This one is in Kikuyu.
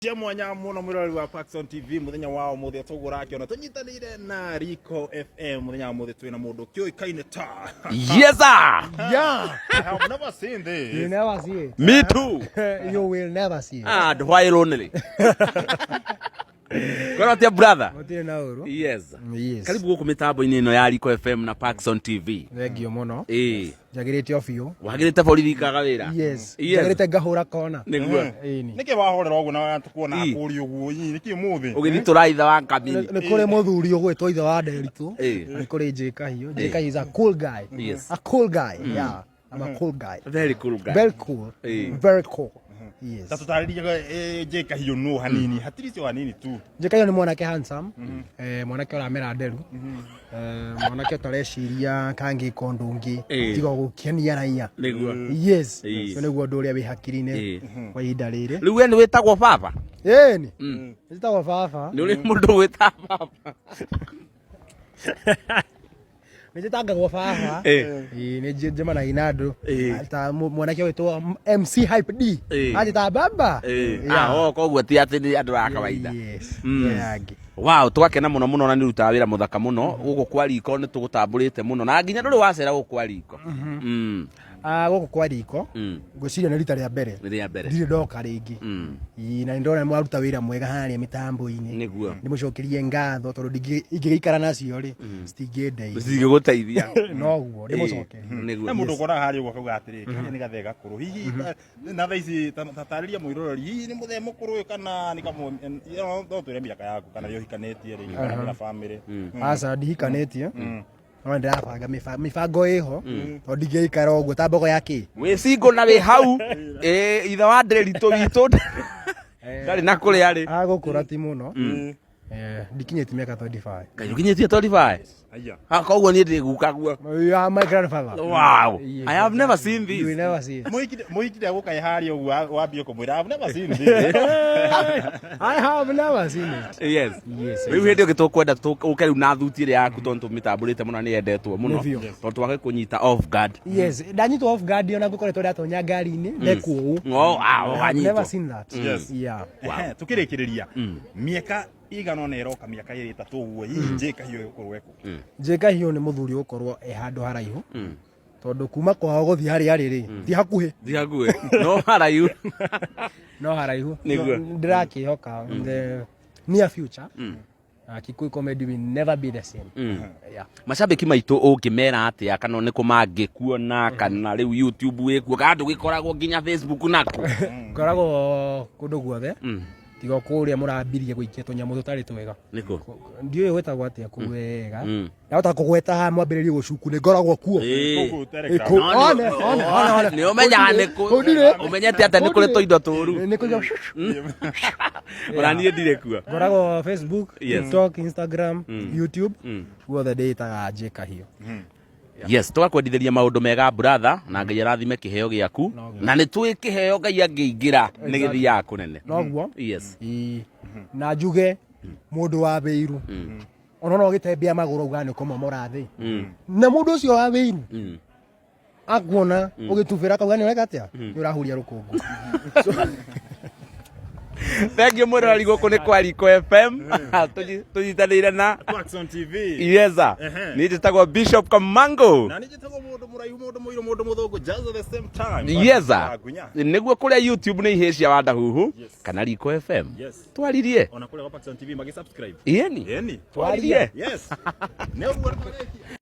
Cia mwanya muno mwiroreri wa Paxson TV muthenya wa umuthi tuguo urakiona tunyitanire na Rico FM. Muthenya wa umuthi twina mundu kiuikaine ta Yes, sir. Yeah. I have never seen this. You never see it. Me too. You will never see it. Ah, why lonely? Kwĩra atĩa, brother? Gũtirĩ na ũru. Yes. Yes. Karibu gũkũ mĩtambo-inĩ ĩno ya Rico FM na Paxson TV. Thengio mũno. Njagĩrĩte o biũ. Wagĩrĩte borithi kaga wĩra. Yes. Yes. Njagĩrĩte ngahũra kona. Nĩguo. Ĩni. Niki wahorera uguo na tukuona akuri uguo niki umuthi? Ũgĩthitũra ithe wa kabini. Nĩ kũrĩ mũthuri ũgwĩtwo ithe wa Nderitũ. Nĩ kũrĩ J Kahiũ. J Kahiũ is a cool guy. A cool guy. Yeah. I'm a cool guy. Very cool guy. Very cool. Very cool. Yes. Ta tutarĩrie J Kahiũ nũ hanini, hatiri cio hanini tu. J Kahiũ nĩ mwanake handsome, mwanake ũramera nderu, mwanake ũtareciria kangĩka ũndũ ũngĩ tiga gũkenia raia. Yes. Ũcio nĩguo ũndũ ũrĩa wĩ hakiri-inĩ kwa ihinda rĩrĩ. Rĩu we nĩ wĩtagwo baba? Ĩni. Njĩtagwo baba. Nĩ ũrĩ mũndũ gwĩta baba? Nĩ njĩtangagwo baba. Ĩĩ, nĩ njemanagia na andũ ta mwanake ũgwĩtwo MC Hype D. Anjĩtaga baba. Yeah. Ah, oh, koguo ti atĩ nĩ andũ a kawaida. Yes. Yeah, angĩ. Wow, twakena mũno mũno na nĩ ũrutaga wĩra mũthaka mũno gũkũ kwa riko. Nĩ tũgũtambũrĩte mũno na nginya ndũrĩ wacera gũkũ kwa riko. Ah, gũkũ kwa riko ngwĩciria nĩ rita rĩa mbere. Nĩ rĩa mbere. Ndirĩ ndoka rĩngĩ. Ĩĩ, na nĩ ndona mwaruta wĩra mwega harĩa mĩtambo-inĩ. Ndĩmũcokerie ngatho tondũ ingĩgĩikara nacio rĩ, citingĩndeithia. Cingĩgũteithia. Noguo ndĩmũcokerie. Na mũndũ ũkoraga harĩa ũguo akauga atĩrĩ, kanya nĩ gathee gakũrũ hihi na thaa ici. Ta tarĩria mwĩroreri, hihi nĩ mũthee mũkũrũ ũyũ kana nĩ kamwe? No twĩre mĩaka yaku, kana nĩ ũhikanĩtie rĩngĩ, kana wĩna famĩlĩ? Aca, ndihikanĩtie, no ndĩrabanga mĩbango ĩho tondũ ndingĩikara ũguo ta mbogo ya kĩ. Wĩ single na wĩ hau. Ithe wa Ndĩritũ witũ ndarĩ na kũrĩa arĩ. Agũkũra ti mũno. Ndikinyĩtie mĩaka 25. Ngai, ũkinyĩtie 25? Aya. Ha, koguo niĩ ndĩ guka guo. You are my grandfather. Wow. Yes. I have never seen You will this. never see it. Mũhiki ndegũkaĩ harĩa ũguo wambie kũmwĩra, "I've never seen this." I have never seen it. Yes. Yes. Rĩu hĩndĩ ĩngĩ tũkwenda ũke rĩu na thuti ĩrĩa yaku tondũ tũmĩtambũrĩte mũno, nĩ yendetwo mũno. Nĩ biũ. Tondũ twage kũnyita off guard. Yes, ndanyitwo off guard ona ngũkoretwo ndatonya ngari-inĩ ndekwo ũũ. Oh, ah, I have wanyitwo. never seen that. Yeah. Ehe, tukĩrĩkĩrĩria, mĩaka igana ona ĩroka, mĩaka 2, 3 ũguo, hihi J Kahiũ ĩgũkorwo ĩkũ? J Kahiũ nĩ mũthuri ũgũkorwo e handũ haraihu tondũ kuma kwao gũthiĩ harĩa arĩ rĩ, ti hakuhĩ. Ti hakuhĩ no haraihu. No haraihu. Ndĩrakĩhoka in the near future Kikuyu comedy will never be the same. Yeah. Macambĩki maitũ ũngĩmera atĩa, kana nĩ kũ mangĩkuona, kana rĩu YouTube wĩkuo, kana ndũgĩkoragwo nginya Facebook nako? Ngoragwo kũndũ guothe tiga o kũrĩa mũrambirie gũikia tũnyamũ tũtarĩ twega. Nĩkũ? Ndiũĩ gwĩtagwo atĩa kũu wega. Ndahota kũgweta haha mwambĩrĩrie gũcuku nĩ ngoragwo kuo. Kũu Telegram. Kũ- No, nĩ- one, one, one, one. Nĩ ũmenyaga nĩ kũ. Kũu ndirĩ. Ũmenyete atĩa nĩ kũrĩ tũindo tũru? Nĩ kũiga. Ona niĩ ndirĩ kuo. Ngoragwo Facebook, TikTok, Instagram, YouTube, guothe ndĩĩtaga J Kahiũ. Yes, tũgakwendithĩria maũndũ mega, brother, na Ngai arathime kĩheo gĩaku, na nĩ tũĩ kĩheo Ngai angĩingĩra nĩ gĩthiaga kũnene. Noguo. Yes. Ĩĩ. Na njuge mũndũ wa wĩiru ona no gĩtembea magũrũ auga nĩ kũmomora thĩ na mũndũ ũcio wa wĩiru akuona ũgĩtubĩra akauga nĩ ũreka atĩa, nĩ ũrahuria rũkũngũ. Thank you, mwĩroreri. Gũkũ nĩ kwa Riko FM. Tũnyitanĩire na Paxson TV. Yeza. Niĩ njĩtagwo Bishop Kamango. Na nĩ njĩtagwo mũndũ mũraihu, mũndũ mũirũ, mũndũ mũthũngũ, just at the same time. Yeza. Ngunya. Nĩguo kũrĩa YouTube nĩ ihĩ cia Wandahuhu kana Riko FM. Twaririe. Ona kũrĩa kwa Paxson TV magĩ subscribe. Ĩni. Ĩni. Twaririe. Yes. Nĩ ũguo twarĩkia.